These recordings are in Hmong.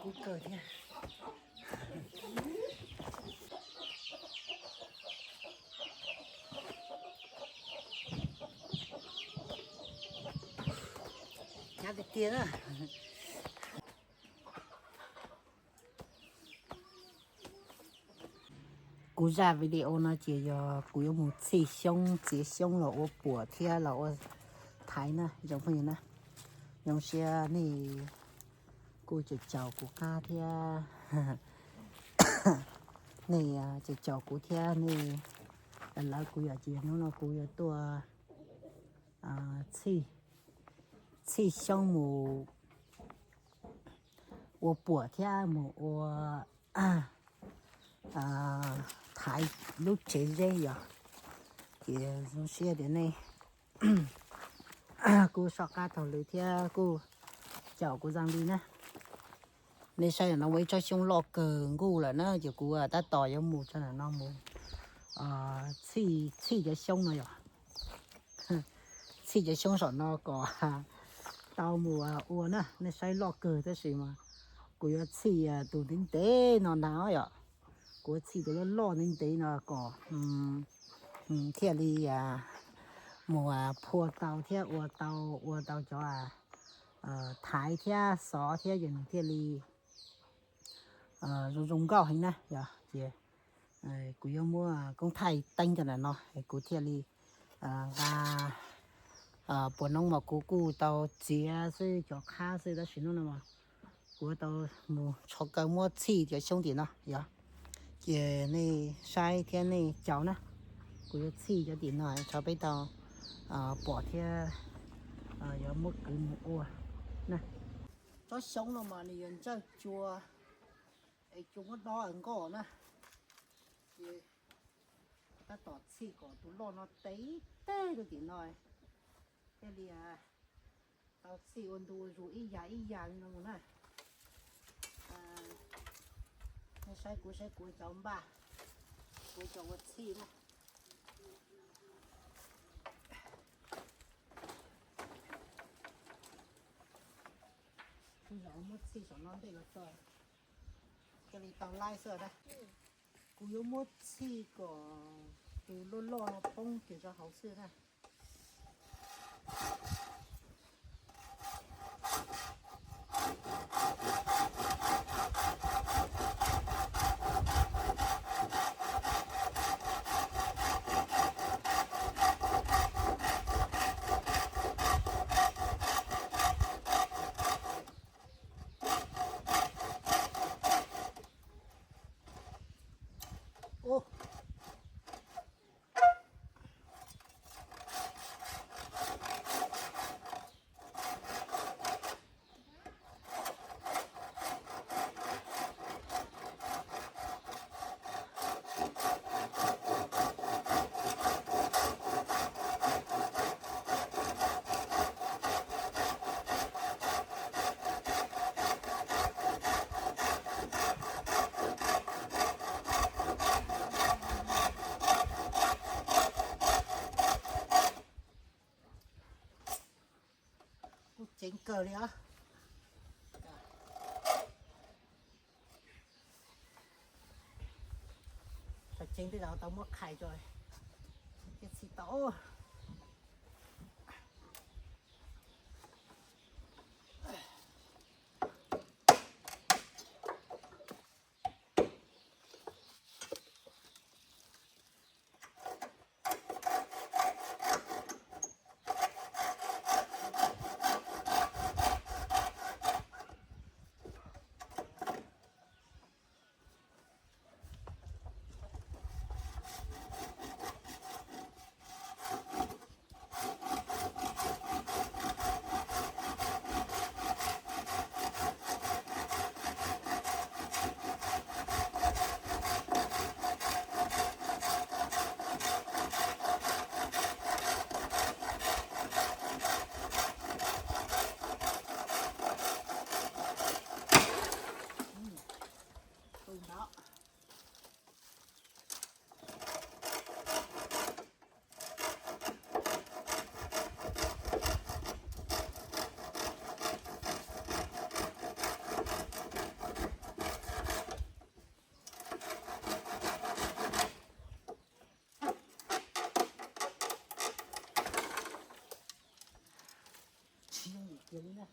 Kub kawg thiab. Hnyav tiag tiag na. Kuv zaj video no ces yog kuv yuav mus txhij xyoob, txiav xyoob los ua puam thiab los ua thaiv na, zoo phooj ywg na. Zoo siab nej kuj caum caum kuv qab thiab. Nej caum caum kuv thiab nej lawv kuv yom, ces hnub no kuv yuav tuaj txhij, txhij xyoob mus ua puam thiab mus ua thaiv lub tsev zeb yom. Ces zoo siab tias nej kuj soj qab taug lw thiab kuj caum kuv zoo li na. Nej saib no muaj ib tsob xyoob loj kawg nkuj lawm na, ces kuv tab tom yuav mus tso ntawm no mus txhij, txhij cov xyoob no yom. Txhij cov xyoob saum no kom tau mus ua na. Nej saib loj kawg tab sis mas kuv yuav txhij tus ntev ntev no ntag yom. Kuv yuav txhij tus loj loj ntev ntev no kom thiaj li mus phua tau thiab ua tau, ua tau cov thaiv thiab xov thiab ces nws thiaj li zoo zoo nkauj heev na yom. Ces kuv yuav muab koob thaij teeb cov ntawm no es kuv thiaj li nqa puas noob mas kuv kuj tau txiav xwb cov qhab xwb tab sis hnub no mas kuv tau mus tshov kaw muab txhij cov xyoob tim no yom. Ces nej saib thiab nej caum na, kuv yuav txhij cov tim no tso peb tau pom thiab yuav muab kwv mus ua na. Tsob xyoob no mas nws yuav ntsawj cua es cua muab dob nkoj na. Ces tab tom txhij kom tus loj no tev teg rau tim no thiaj li tau txhij ua ntu ua zus ib yam ib yam li no mus na. Nej saib kuv, saib kuv cov npaj, kuv cov ua txhij na. Kuv zaum muab txhij saum no ntej los tso, thiaj li tau laib xwb na. Kuv yuav muab txhij kom tus loj loj no poob kiag rau hauv xwb na. Kuj ceev kawg li os. Tseev tej zaum tau muab qhais tso thiaj txhij tau. Cia li na.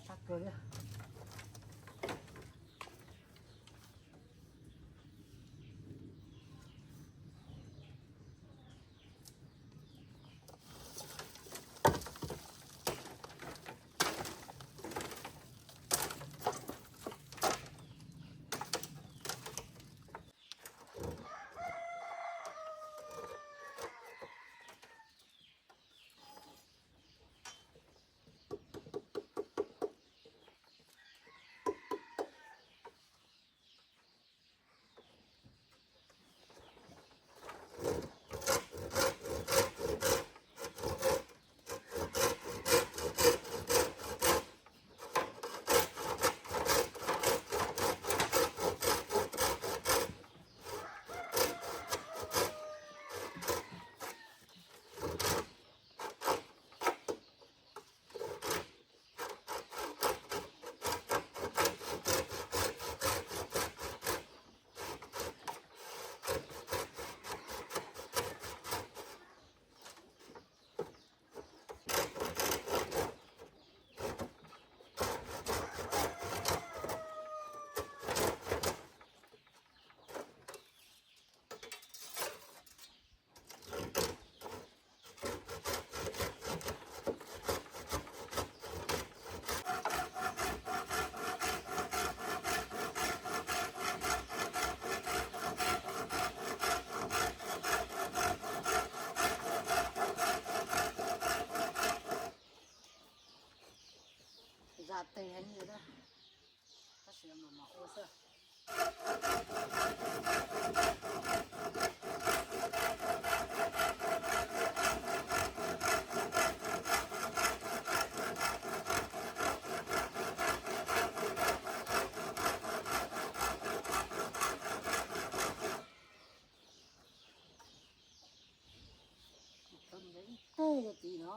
Tag kawg li. Zam tes heev li na. Tab sis mas mam ua xwb. Ib teg li no.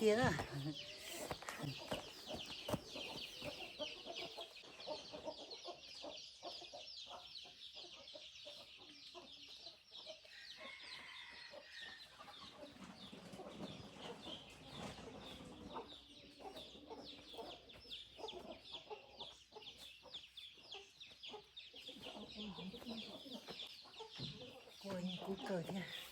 Tiag. Kua kub kawg thiab.